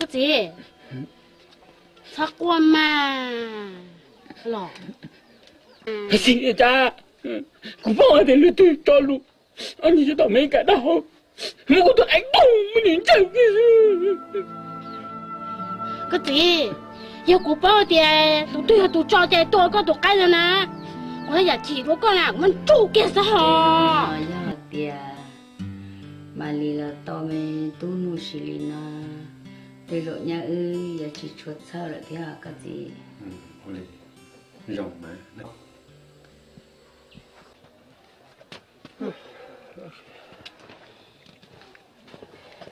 Koj txiv, txhob quaj mas los. Xib Cas, kuv paub hais tias leej twg tso lus, ob niag cov tom Amelikas dab hau muab kuv tus aib toog muab nws ntsawj. Koj txiv, yog kuv paub tias tus twg yog tus tso ces tua koj tus qaib no na, kuv haj yam chim dua koj na, kuv muab ntsauj kiag xwb hos. Yog hais tias Malis los tau me tub Nuj Sis Lis no, tej zaum nyaj wb yuav tsis tshua txhawj lawm thiab koj txiv.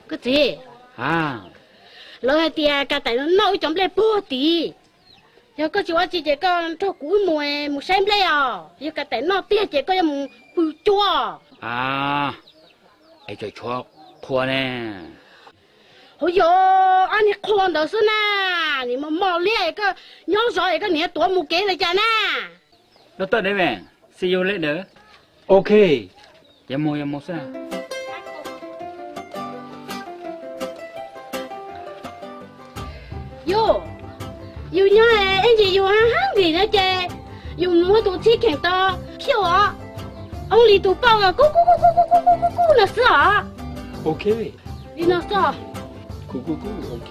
Koj txiv, lawv hais tias Kas Taim no noj wb cov nplej puag tid. Yog koj tsis ua tsi ces koj nrog kuv wb mus, mus saib nplej os. Yog Kas Taim noj tiag ces koj yuav mus pw cuab. A, es tseem tshuav qhua ne. Hauv yog ob niag qhua ntawd xwb na, nim mos mos liab, koj nyob zov es koj niam tuav mus kev li cas na. Doctor David, see you later. Ok. Yuav mus, yuav mus xwb. Yus, yus nyob ib ntsis yus hungry no ces yus muab tus txhib kheem tau phiaj os. Only tus pauj kub kub kub kub kub kub kub kub no xwb os. Ok. Li no xwb. Kub kub kub, ok.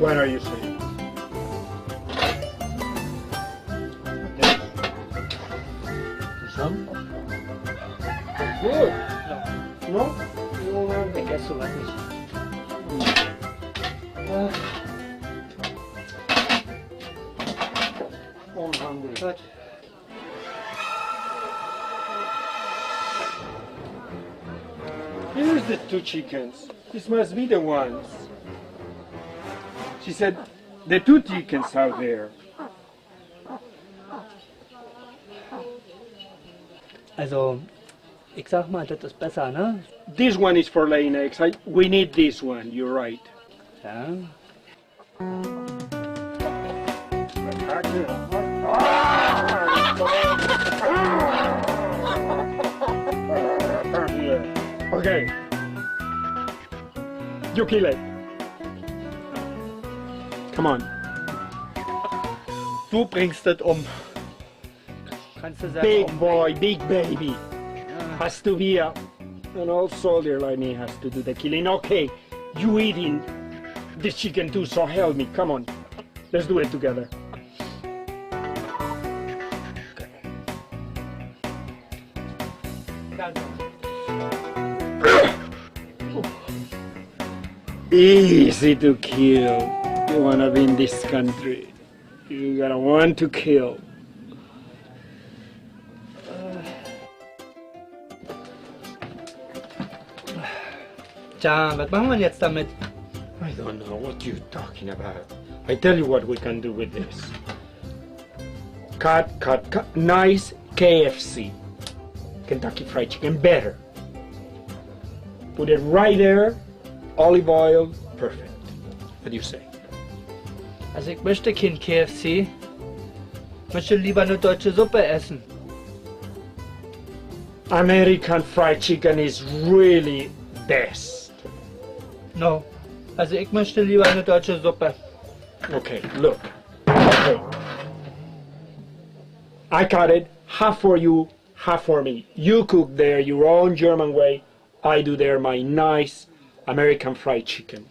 What are you saying? Some? Good. No? I guess so, I think so. Uh, I'm hungry. Here's the two chickens. This must be the ones. She said the two chickens are there. Also, ich sag mal, das ist besser, ne? This one is for laying eggs. I, we need this one. You're right. Ja. Okay. You kill it. Come on. Du bringst es um. Kannst du selber umbringen. Big boy, big baby. Ja. Has to be a, an old soldier like me has to do the killing. Okay, you eating the chicken too, so help me. Come on, let's do it together. Easy to kill. You wanna be in this country. You gotta want to kill. Tja, was machen wir jetzt damit? I don't know what you're talking about. I tell you what we can do with this. Cut, cut, cut. Nice K F C. Kentucky Fried Chicken, better. Put it right there. Olive oil, perfect. What do you say? Also, ich möchte kein K F C. Ich möchte lieber eine deutsche Suppe essen. American Fried Chicken is really best. No. Also, ich möchte lieber eine deutsche Suppe. Okay, look. Okay. I cut it half for you, half for me. You cook there your own German way. I do there my nice American Fried Chicken.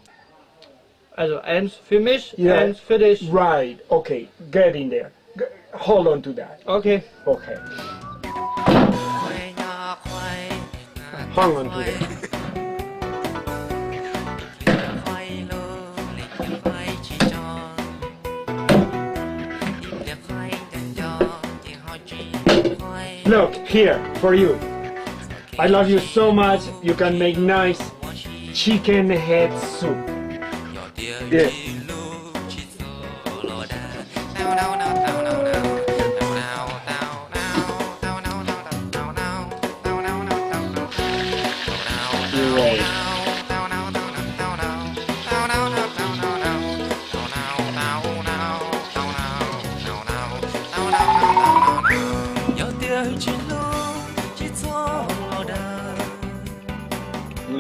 Also eins für mich, yeah, eins für dich. Right, okay, get in there. G- hold on to that. Okay. Okay. Hang on to that. Look, here, for you. I love you so much, you can make nice chicken head soup. Yeah. You're right.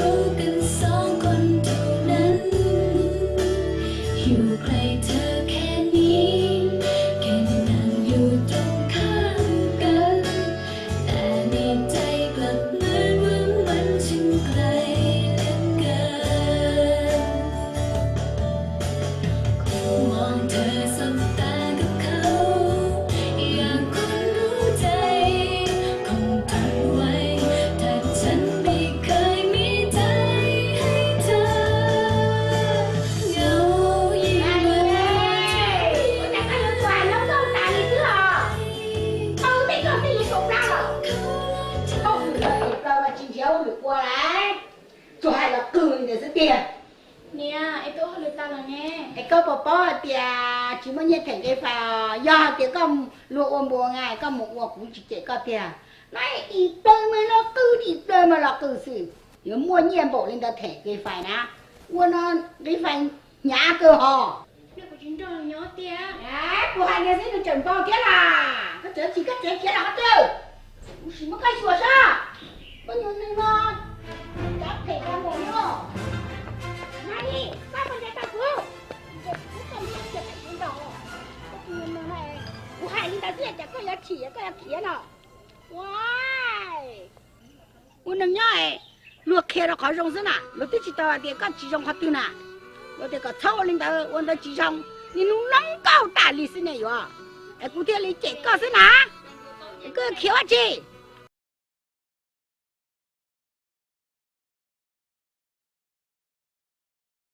รู้กันสองคนเท่านั้น อยู่ไกลเธอแค่นี้ แค่นั่งอยู่ตรงข้างกัน แต่ในใจกลับเหมือนว่ามันช่างไกลเหลือเกิน มองเธอสบตากับเขา อย่างคนรู้ใจ คงทนไหว ถ้าฉันไม่เคยมีใจให้เธอ เหงายิ่งกว่า Ua cas koj yuav tus hais loj nkauj tas li xwb os? Tau tej koj tej yuav tau plab lawm. Ua hauj lwm los tsis nrhiav hauj lwm ua lawm, tsuas hais los qw li ntawd xwb tiag. Niam, es koj ua hauj lwm tas los ne? Es koj puas paub hais tias tsis muaj nyiaj them nqi fais os? Yog hais tias koj luag ua npua nqa, koj mus ua, kuv tsis cem koj tiag. No dim plaws mas los qw, dim plaws mas los qw xwb. Yuav muaj nyiaj npaum li ntawd them nqi fais na? Ua no nqi fais hnyav kawg hos. Kuv hais nws xwb nws tseem npau thiab las. Koj tseem tsis, koj tseem khiav los qhov twg? Kuv sim muab koj xyuas saib. Koj nyuag neeg no, cov phem tau npaum li os. Nai, koj puas ncav tau kuv? Kuv hais li ntawd xwb cas koj yuav chim, koj yuav khiav no. Ua, ua neeg nyob es Luag qhia rau qhov zoo xwb na, luag twb tsis tau hais tias koj tsis zoo qhov twg na. Luag tias kom txhob ua li ntawd, ua ntawd tsis zoo, niaj hnub noob nkauj tas li xwb ne yuav, es kuv thiaj li cem koj xwb na. Koj khiav ua tsi?